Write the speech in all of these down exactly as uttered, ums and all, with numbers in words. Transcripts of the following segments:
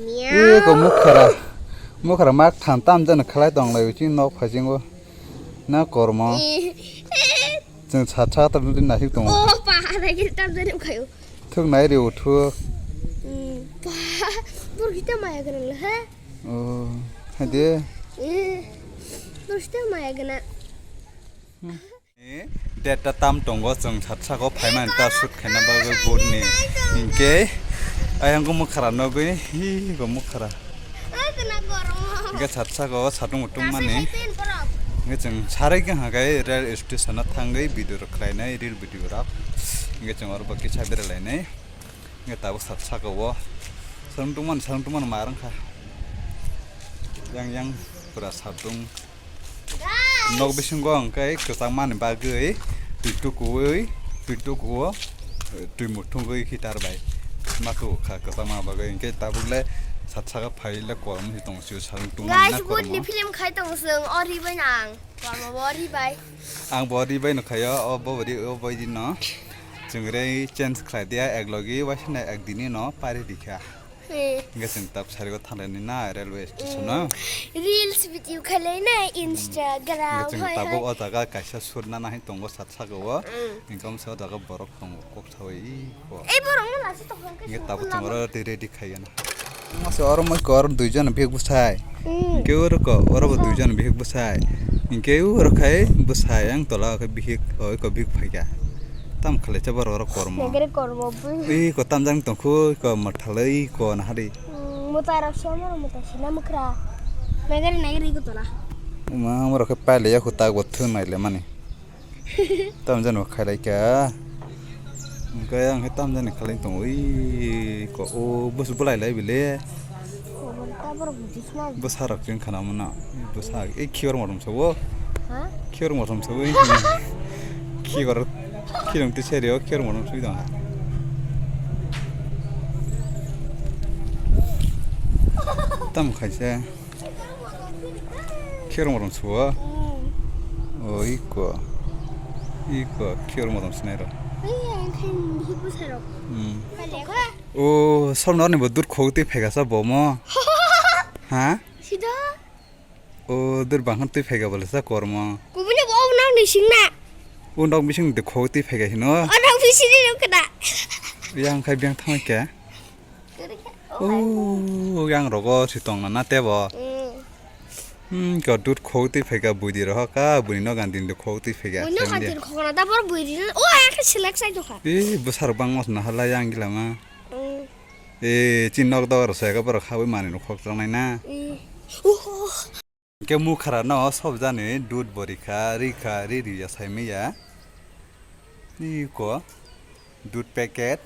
Eko mukhara. Mukhara mak than tam jani khalai tong lai uchi nok phasingo. Na kormo. Chwng sat sat tam jani naisik tongo. Oh, pa, ada kita tam jani khayo. Thuk nai ri uthuk. Hmm, pa, bor kita maya ganang le, ha? Oh, hade. Eh, bor kita maya ganang. Hmm. Date ta tam tongo, chwng sat sako phaimani ta shoot khaina bagwi board ni. Hinkhe ayang mukhara nogwi, hi go mukhara. Hinkhe sat sako satung utung mani. Hinkhe chwng sarai khe hagai rail station o thangwi video rok khlainai, reel video rok. Hinkhe chwng oro bo kisa beralainai. Hinkhe tabuk sat saka o satung tungmani, satung tungmani ma rwngkha. Yang yang pura satung. Nok bisingo hwnkhe kwchangmani bagwi twi tukuwi, twi tukuwo, twi muthungwi heater bai ma tukha kwchangma bagwi. Hinkhe tabuk le sat saka phai le kolom se tong sio satung tungmani na. Guys, good ni kormo film khai tong sung, o ribai nang. Kormo bo ribai. Ang bo ribai no khayo, o bo ri, o bo ri no. Chwng rei change khlai dia, ek logi waisana ek dini no pari dikha. Eh. Hinkhe chwng tab sarigo thanglaini na railway station o. Mm. Reels video khailai na Instagram. Hinkhe chwng tabuk o jaga kaisa shoot nana hai tongo sat saka o. Mm. Hinkhe omsa o jaga borok tongo kok sawi ko. Ei borok no lasi tong hwnkhe. Hinkhe tabuk chwng oro tei ready khaiya na. Masa oro moi ko oro duijon bihik bwsai. Mm. Hinkhe oro ko oro bo duijon bihik bwsai. Hinkhe oro khai bwsai ang tola o khe bihik oi ko bihik phaikha. Tam khalai cha borok oro kormo. Nagari kormo bw. Ui ko tam jang tongkhu ko mwthalwi ko nahari. Mm, mwtai rok se moro mwtai sina mwkhra. Nagari nagari ko tola. Ma moro khe pailaiya khu tak bo thung naile mani. Tam jani bo khailai kha. Hinkhe ang khe tam jani khalai tongo. Ui ko o bus bulai lai bile. Bwsa rok chwng khana mano. Bwsa e khiyor motom sobo. Ha? Khiyor motom sobo. Khiyor khirong twi serio khiyor motom soi dong. Tam khaisa. Khiyor motom sobo. Mm. O iko. Iko khiyor motom sinai ro. Ei, ang khe bwsa rok. Hmm. O, somno ni bo dur khogwi twi phaikha sa bo mo. Ha? Sida? O, dur bangkhan twi phaikha bole sa kormo. Kubuni bo nok ni singna. O nok bising de khogwi twi phaikha hino. O nok bising ni nok kada. Yang khai biang thangkha. O, yang rogo si tong na tebo. Mm. Hmm, ko dur khogwi twi phaikha buidi roho ka, buini nok gandin de khogwi twi phaikha. Buini nok gandin khogna ta bor buidi. O, ya khe selek sai dokha. E, bwsarok bangma sna hala yang gila ma. Mm. E, chin nok dok rok sai ka borok khawi mani rok khok chang nai na. Mm. Uhu. Ke mukhara no sob jani dud bo rikha, rikha, ri ri ya sai maya. Ni ko dud packet.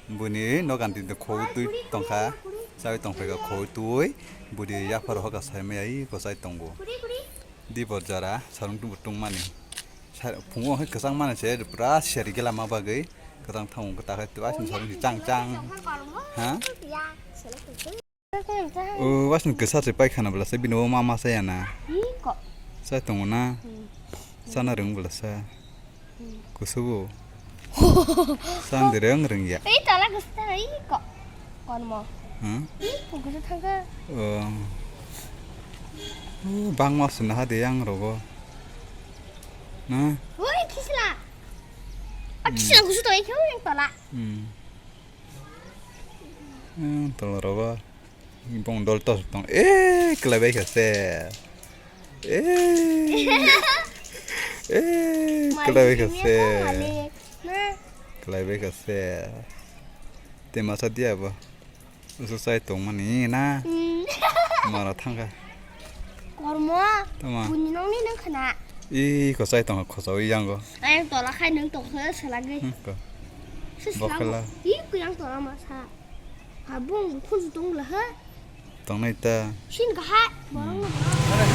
Buni no ganti de khoi twi tongkha. Chawi tongphaikha khoi twi. Budi yaphar hoka sai maya i ko chai tongo. Di bor jara sarung tung tung mani. Phungo hai kwchang mani se pura seri gela ma bagwi. Kwchang thang kwta khai twa sin sarung chang chang. Ha? O, wasni kwsa se paikha na bwlasa bini o ma ma saya na. Iko. Sa tongo na. Hmm. Sana rwng bwlasa. Hmm. Kusugo. San de rwng rwng ya. Ei tala kwsa iko. Konmo. Hmm? Iko kwsa thangka. O. O, bangma suna ha de yang rogo. Na? Oi, kisla. A kisla kusu to ikhe oi tala. Hmm. Hmm, tala rogo. Bong dol tos tong. Eh, kelai bai kha se. Eh. Eh, kelai bai kha se. Kelai bai kha se. Te masa dia bo. Usu sai tong mani na. Hmm. Mara thangkha. Kormo. Tama. Buni nongni nang khana. I ko sai tong khosa wi yango. Ayang tola khai nang tong khosa selagwi. Hmm, ko. Sis bokhala. Ih, kuyang tola masa. Habung, khunju tong la ha. Tongnai ta. Sin ka ha. Borong na borong.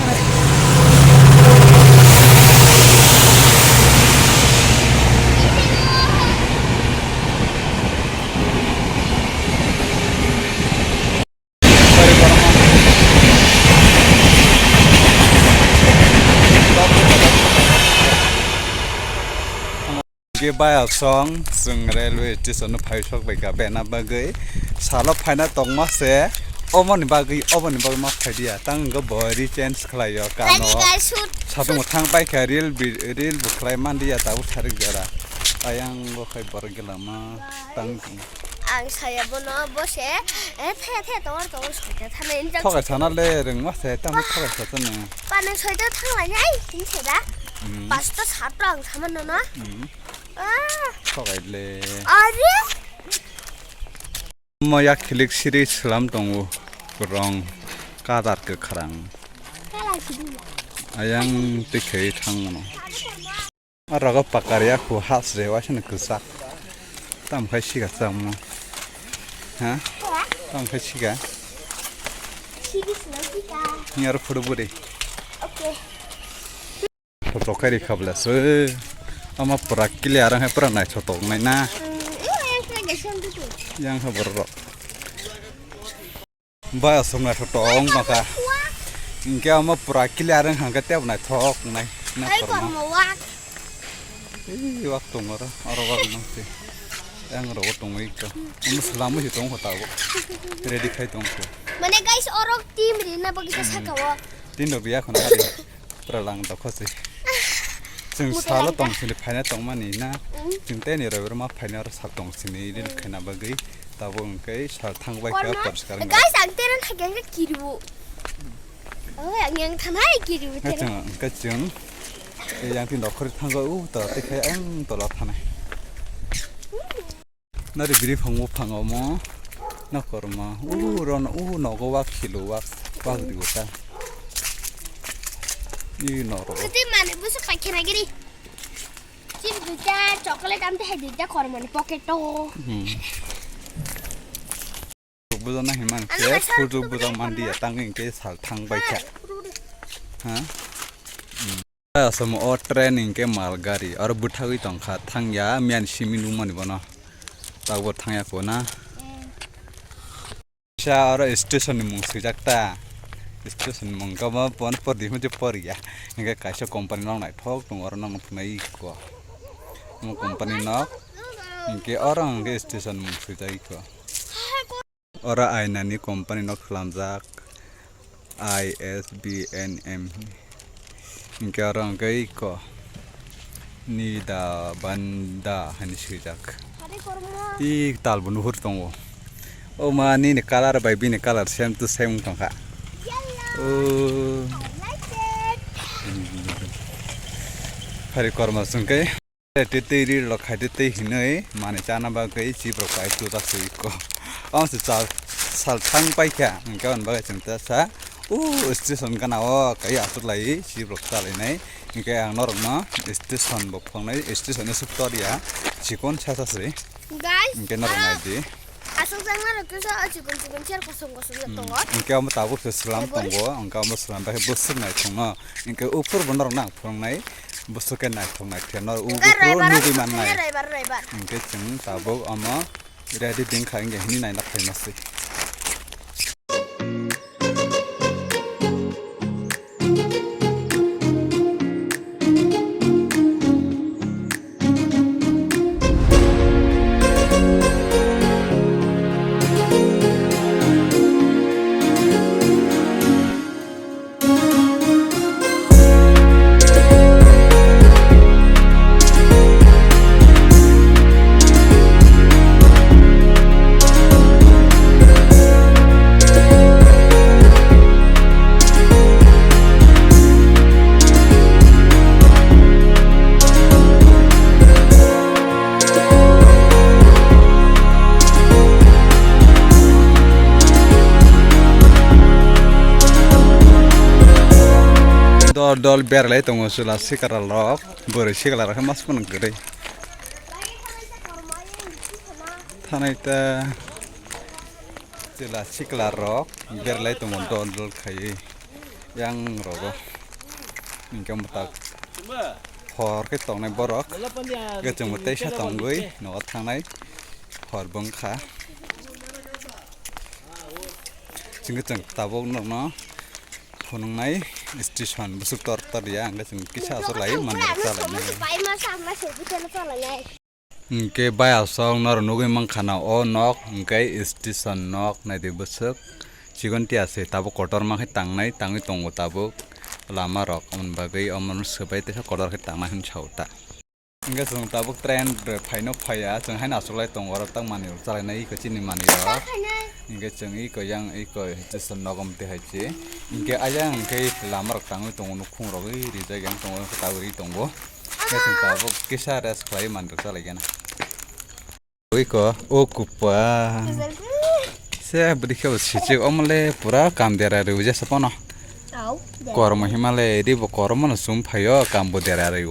Hwnkhe bayasong chwng railway station o phaisok bai kha bena bagwi salo phaina tongma se Oboni bagwi, oboni bagwi ma phaidiya, tang wngkha bo re change khlaio kano. Satung thang paikha reel bi-, reel bo khlai mandiya tabuk sarik jora. Ayang bo khai borok gela ma tang. Ang saya bono bo se, eh, the, the, tongor, tongor, soita thana ini jang. Thokai sana le rwngma se, tamo thokai sa tano. Pa nang soita thanglai nai, ini se da. Hmm. Pasta sato ang sama nono. Hmm. Ah. Thokai le. Are? Mo yak khilik siri slam tongo, rong kadar kwkhrang. Ayang tikhe thangmano. Aro pakar yak hu has re waisano kwchak. Tam khai siga chamo. Ha? Tam khai siga. Ni aro photo buri. Okay. Photo khairi khabla se. Ama pura clear ang hai pura naithotok nai na. Yang ha borok. Bai aswk naithotok wng tongkha. Hinkhe ama pura clear wng kha khe tebo naithok nai. Na kormo wak. Ei wak tongo ro, oro wak nang se. Yang ro tongo ikko. Omo swlamo se tongo tabo. Ready khai tongkho. Mane guys, orok team ri na bagwi ta saka o. Tin rok ya khona hari. Pura lang tokha se. Chwng salo tong sini phaina tongmani na. Chwng tei ni roi ma phaina oro sal tong sini ril khaina bagwi. Tabo hwnkhe sal thang bai kha poriskar wngya. Guys, ang teren thakya kiribu. Oh, ang yang thanai kiribu teren. Kachang, kachang. Yang tin dokhor thanggo u to te khai ang tola thanai. Nari biri phang buphang omo. Na korma. U ron u nogo wak khilo wak. Wak digo ta. I noro. Kuti mane busu pakhena giri. Chip duita chocolate amte hai duita korma ni pocket to. Hmm. Bujo na himan ke, fujo bujo mandi ya tang ke sal thang bai kha. Ha? Asamo o train hingke mal gari, aro bwthagwi tongkha, thangya, miyani simi nukmani bono. Tabukbo thangya kona. Sa oro station ni mung swijak ta. Station ni mung kabo pon por di hwnje por ya. Hingke kaisa company nok naithok tongo, oro nok nuknai ko. Omo company nok, hingke oro hingke station mung swijak ko. Oro ainani company no khwlamjak I S B N M. Hinkhe oro hwnkhe iko Nida Banda hinwi swijak. I talbo nuhur tongo. O ma nini colour bai bini colour same to same wng tongkha. O. Hari kormo chwngkhe. Tei tei ri rok khai tei tei hinwi manwi chana bagwi chiprok pai tubak se iko. Ang se sal sal thang paikha, hwnkhe aboni bagwi chwng ta sa u station gana o kai aswk lai chiprok chalainai. Hwnkhe ang norokno station bo phunuknai, station no swk tor ya, chikon sa sa se. Guys, hwnkhe norok ah, nai di. Aswk jang norok kisa chikon chikon chair kosom kosom ya tongo. Hwnkhe omo tabuk se slam tongo, hwnkhe omo slam bai bwswk naithokno. Hwnkhe uphur bo norok nang phunuknai. Bwswk khe naithok naithok no ugo nugwi mannai. Raibar, raibar. Hwnkhe chwng tabuk omo ready ding kha, hwnkhe hini naina phaima se. Dol dol berlai tongo chwla sikara rok, bwrwi sikla rok mas phano kwrwi. Thanai ta chwla sikla rok berlai tongo dol dol khaiwi. Yang rogo hingke mwtak hor khe tongnai borok, hingke chwngbo teisa tongwi nogo thangnai hor bo wngkha. Chwngkhe chwng tabuk norokno phunuknai station bwswk tor tor ya, hingke chwng kisa aswk lai manwi rok chalainai. Hingke bai aswk norok nugwi mankha na o nok hingke station nok, naidi bwswk Chigon tia se tabuk kotorma khe tangnai, tangwi tongo tabuk lama rok, aboni bagwi omono swbai teisa kotor khe tangnai hwn sao ta. Hwnkhe chwng tabuk train bai phaino phaiya, chwng haino achuklai tongo, oro tak manwi rok chalainai eko chini manwi rok. Hwnkhe chwng eko yang eko station nogo mtwi hai se. Hwnkhe ayang hwnkhe lama rok tangwi tongo, nukhung rok wi rijak yang tongo, tabuk ri tongo. Hwnkhe chwng tabuk kisa rest khlai manwi rok chalaigena. Oi ko, o kupa. Se bwrwi khe bo sichik, omo le pura kam dera rw jesa pono. Au, dera. Kormo hima le ri bo kormo no sum phaio, kam bo dera rw.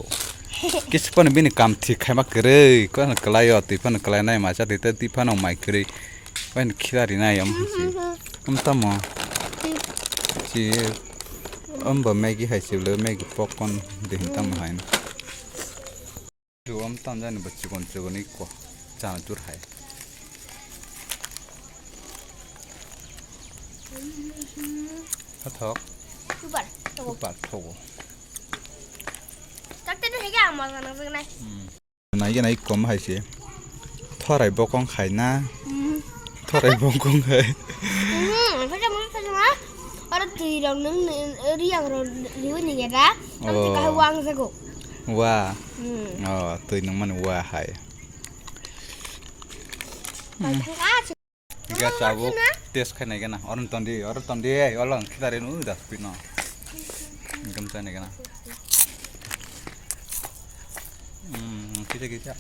Kisa pono bini kam thik khaima kwrwi, kono kwlaio, twi phano kwlai nai, macha twi twi phano mai kwrwi. Bai no khila ri nai, omo si. Omo tamo. Si, omo bo Maggie hai si le, Maggie popcorn de hin tamo hai. Chuam tam jani bo chikon chikon ikko chana chur hai. Hathok. Super, thogo. Super thogo. Takte no hege ama jana jana. Hmm. Nai gana ikko ma hai se. Thorai bokong khai na. Hmm. Thorai bokong khai. Hmm, khaja ma, khaja ma. Oro twi rok nung, riyang rok riwi ni geda. Ang twi kahai wang jago. Wa. Hmm. Oh, twi nung mani wa hai. Gas abo test khai nai gana. Oro ton di, oro ton di, olo ang khitari nu da speed no. Gam chai nai gana. Hmm, kisa kisa.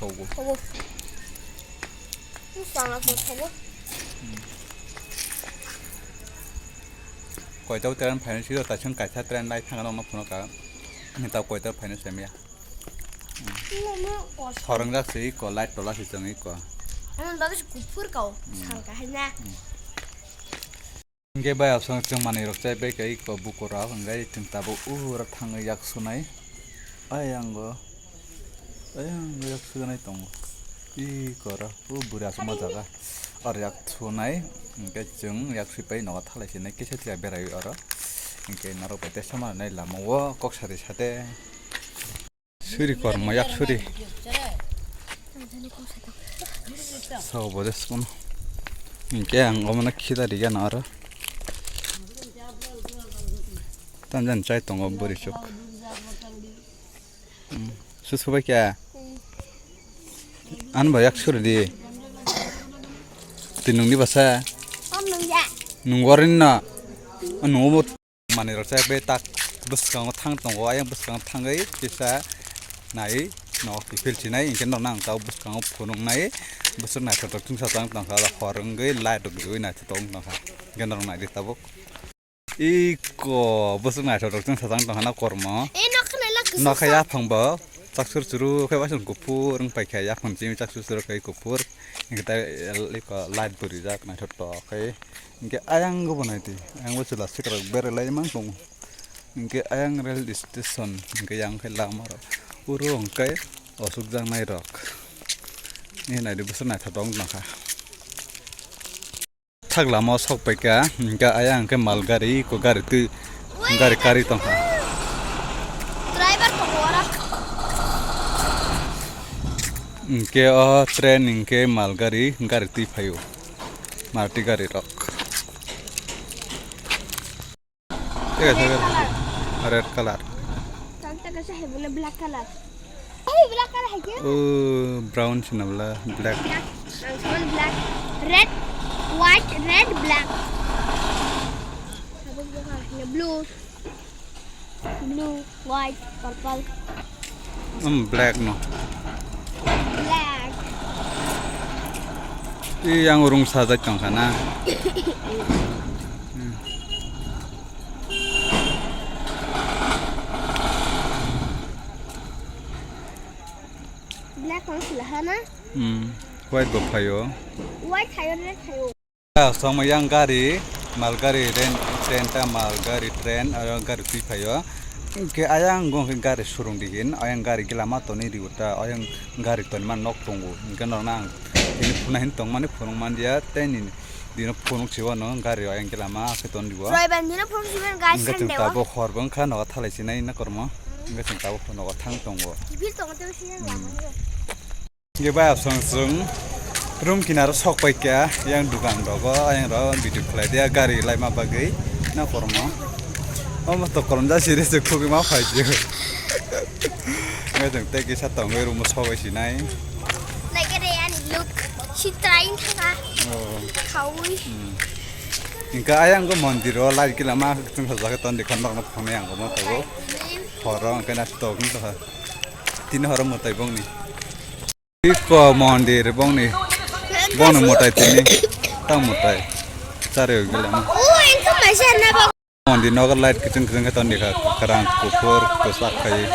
Thogo. Thogo. Ini sangat thogo. Koita train phaino siro ta chwng kaisa train lai thangna no phunukha. Ani ta koita phaino semya. Ini mau kos. Khorang jak se iko light tola se chwng iko. Ano bagis kupur kau. Hmm. Sangka hai na. Hmm. Hingke bai asong chwng manwi rok chai bai kai ko buku rok hingke chwng tabuk ura thangwi yak sunai. Ayango, ayango yak sunai tongo. I koro, o bwrwi aswk ma jaga. Or yak sunai, hingke chwng yak sui pai nogo thalai sinai kisa chwla berai oro. Hingke norok bai tei sama nai lama o kok sari sate. Suri kormo yak suri. Sao bo de sukun. Hingke ang omo no khida riga no aro. Tanjan chai tongo bwrwi chuk. Hmm. Susu bai kya? An ba yak suri di. Tinung di basa. Nung warin na. Anu mo. Manwi rok chai bai tak bwskango thang tongo, ayang bwskango thangwi kisa nai nok kiphil sinai, hinkhe norok nang tabuk bwskango phunuknai, bwswk naithotok chwngsa chang tongkha, hor wngwi light rok riwi naithotok wng tongkha, hinkhe norok naidi tabuk. Iko bwswk naithotok chwngsa chang tongkha na kormo. E nokha nailak kwchwng nokha sa. Yaphang bo chaksur churu khe waisong kuphur wng paikha, yaphang chini chaksur churu khe kuphur, hinkhe tai iko light bo rijak naithotok khe. Hingke ayang bo nai di, ayang bo chwla sika rok berai lai mang tongo. Hingke ayang rail station, hingke yang khe lama rok. Uro hingke osuk jak nai rok. Ni nai di bwswk naithotok wng tongkha. Thak lama o sok paikha, hingke ayang khe mal gari, ko gari twi, gari kari tongkha. Driver tongo oro. Hingke o train hingke mal gari, gari twi phaio. Maruti gari rok. Thik ache, red colour. Tanta kaisa hai bole black colour. Hey, black colour hai kya? Oh, brown se na bole, black. Black. Ang saman black. Red, white, red, black. Habis ko ha, ye blue. Blue, white, purple. Um, black no. Black. I yang urung sajak tong kana. Hmm. Black no sila hana? Hmm. White bo phaio. White thaio, red thaio. Songma yang gari, mal gari, train, train ta mal gari, train, ayang gari twi phaio. Hingke ayang gong khe gari showroom digin, ayang gari gila ma tonwi rigo ta, ayang gari tonima nok tongo. Hingke norokno ang tini phunukna hin tongmani phunuk manliya, tei nini dino phunuk siwano gari ayang gila ma khe ton rigo. Roibar dino phunuk siwano guys. Hingke chwng Sunday o. Tabuk hor bo wngkha nogo thalai sinai na kormo. Hingke chwng tabuk nogo thang tongo. Kiphil tongo tei sinai lama o. Hingke bai asong chwng Room kinaro sok pai kha, yang dukan rogo, yang ro video khlai dia, gari laima bagwi, na kormo. Omo to korom ja siri se khugwi ma phai jio. Ngai jeng te kisa tongwi room sok bai sinai. Nagere ani look, si train thanga. Oh. Khaui. Hmm. Inka ayang go mondir o light kila ma chung sa jage ton dikhan rok no phone yang go ma tago. Horo inka na tok ni to ha. Tin horo mo tai bong ni. Iko mondir bongni, bongni mwtai tini, tang mwtai. Chari oi gila. O, engkha maisa na ba. Mondir nogo light kiching kiching khe toni kha, kwrang, kuphur, kwchak khai.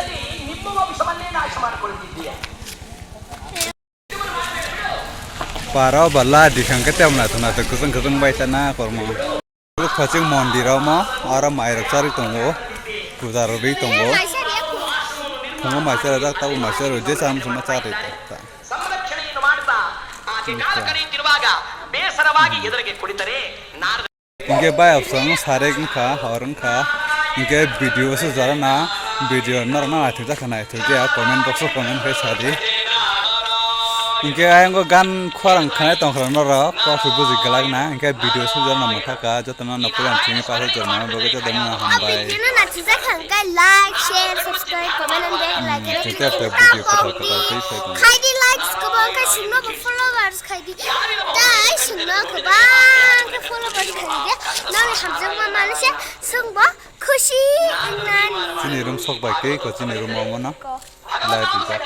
Paro ba la dikhang khe temna thuna tw kiching kiching bai sana kormo. Khaching mondir omo, oro mairok charwi tongo, puja rwgwi tongo. Phungo maisa rwjak, tabuk maisa rwjak, je cham chama cha twi ta. Hinkhe bayap song sarek wngkha, hor wngkha. Hinkhe video se jora na, video norok na naithok jak kha nai. Thok ya, comment box o comment khe sadi. Hinkhe ayang o gan khorang khanai tongkha norok, kok se buji glak na, hinkhe video sujak na mwthaka, joto no no puran chini pasa jorma bagwi joto no hambai. Video no naithok jak kha hinkhe like, share, subscribe, comment and bell icon. Hinkhe video kwtal kwtal twi phai tong. Khai di likes kwbang khe singno bo followers khai di. Tai singno kwbang khe followers khai di. Noni hamjakma manwi se singbo khusi wngnani. Chini room sok bai khe ko chini room omo no. Light rijak.